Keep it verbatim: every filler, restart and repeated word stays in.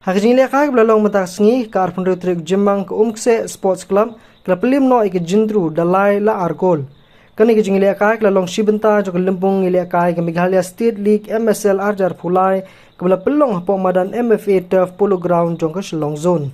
Ha ka jingïalehkai kaba la long mynta ka sngi, ka arphew hynriew tarik Jymmang, ka Umkseh Sports Club ka la pynliem noh ïa ka Jyndru da lai la ar gol. Kane ka jingïalehkai ka la long shi bynta jong ka lympung ïalehkai ka Meghalaya State League M S L ar hajar arphew lai, kaba la pynlong hapoh madan M F A Turf Polo Ground jong ka Shillong Zone.